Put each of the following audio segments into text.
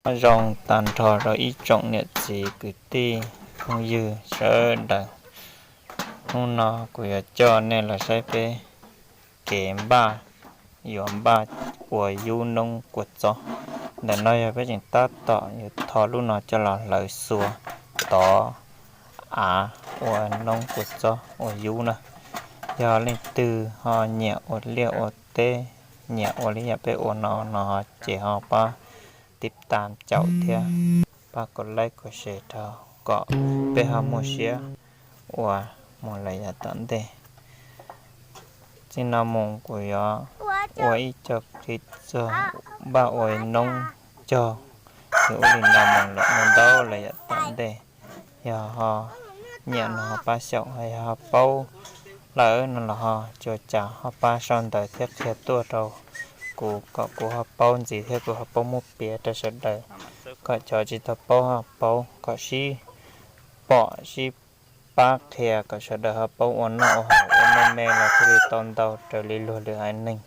Nyob zoo tag nrho rau ib tsoom niam txiv kwv tij phooj ywg sawv daws. Hnub no kuv yuav coj nej los saib peb kev npaj, yuav npaj ua yub noob kua txob. Ntawm no yog peb tseem tab tom yuav tho lub no coj los hlawv xua tov av ua noob kua txob ua yub na. Yog leej twg ho nyiam ua liaj ua teb, nyiam ua li yam peb ua no no ces ho pab tib tam caum thiab pab kom like kom share rau kom peb ho muaj siab ua mus lawm yav tom ntej. Txij no mus kuv yuav ua ib co clip txog npaj ua noob cog, yog ua li no mus lawm mus ntau lawm yav tom ntej. Yog ho nyiam no ho pab xyaum, yog ho paub lawm no los ho tsuas cas ho pab sau ntawv thiab qhia tuaj rau kuv kom kuv ho paub ntxiv thiab kuv ho paub muab piav rau sawv daws, kom cov tsis tau paub ho paub, kom sib pom sib pab qhia kom sawv daws ho paub ua noj ua haus ua me me los thiaj li tau ntau raws li luag lwm haiv neeg.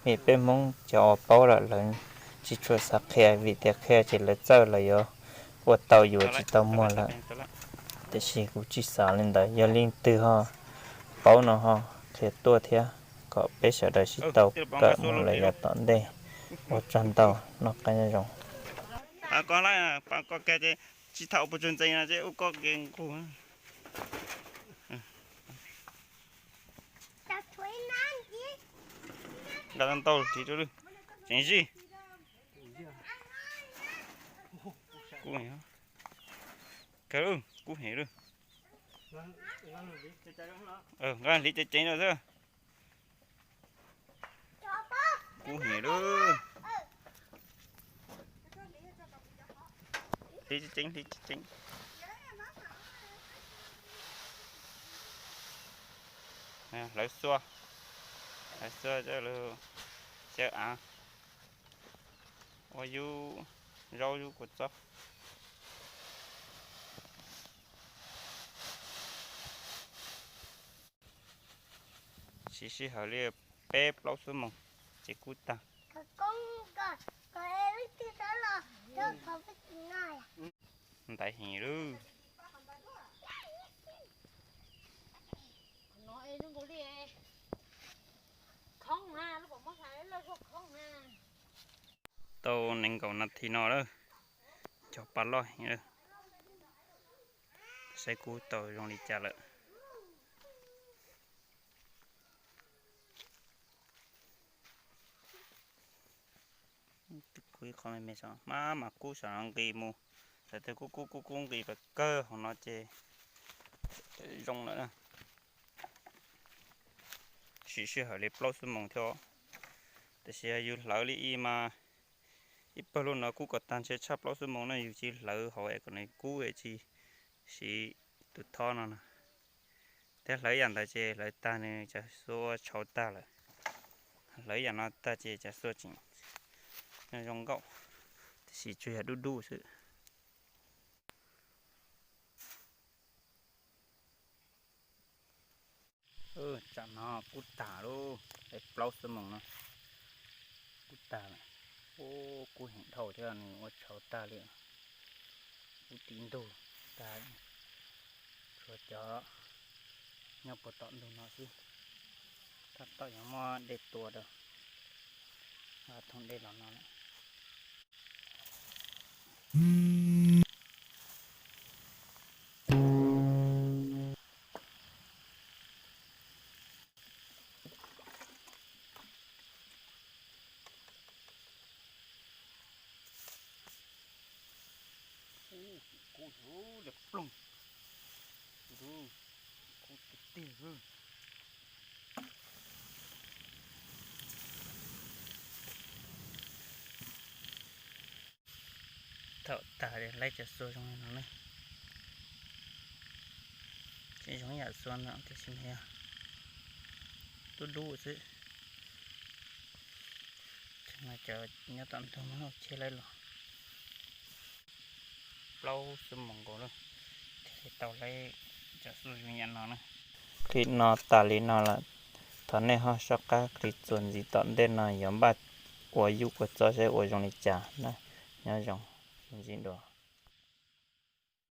Vim peb Hmoob cov uas paub lawm lawv tsis tshua xav qhia, vim tias qhia ces lawv txawj lawv yuav ua tau yuav tsis tau muag lawm. Tiam sis kuv tsis xav li ntawd, yog leej twg ho paub no ho qhia tuaj thiab kom peb sawv daws sib tau kawm mus lawm yav tom ntej. Ua tsaug ntau, noj qab nyob zoo. Tsis thaum puas tsuag ntxeev no ces ua koj ke nqug. Nqa tau ntau ris rau lawm, tseem zij. Kub heev, kub heev lawm. Nqa hliv ceev ceev rau xwb. Kub heev lawm. Hliv ceev ceev, hliv ceev ceev. Hlawv xua, hlawv xua coj los xyaw av ua yub zaub yub kua txob. Siv sij hawm li peb plaub xuab moos ces kub tag. Ntaiv heev lawm. Tau nees nkaum nas this no lawm, cog pa loj heev lawm. Saib kub tau zoo li cas lawm. Kub ib qho me me xwb, hmab mas kub saum no nqis mus, txawm tias kub kub kub kub nqis pas kawg hauv no ces zoo lawm na. Siv sij hawm li plaub xuab moos thiab, tiam sis yog yus hlawv li ib mas ib pawg lub no kub kom tag ntshe tshaj plaub xuab moos no yus tsis hlawv hauv es kom nws kub es tsis siv tus thob no na. Thiab hlawv yam ntawd ces hlawv tag nws cov xua tshauv tag lawm. Hlawv yam no tag ces cov xua tseem zoo nkauj, tiam sis tsuas yog dub dub xwb. Tsam no kub tag lauj, plaub xuab moos no kub tag lawm. Ub, kub heev dhau thiab nws ua tshauv tag li. Kub tib ntug tag, tshuav cov nyob puag tom ntug no xwb. Tab tom yuav muab dej tua rau, thooj dej los no lawm. Kub li ploog, kub tiag tiag. Thaum tag laib cov xua zoo li no ne, tseem zoo yam xua ntawm tiam sis mas yog dub dub xwb. Cov nyob tom ntug mas ua cheb laib los plaub xuab moos nkaus lawm thiaj li tau laib cov xua zoo yam no na. Clip no tas li no lawm, thov nej ho soj qab clip txuas ntxiv tom ntej no yuav npaj ua yub kua txob saib ua zoo li cas na. Nyob zoo. Ntxim dua.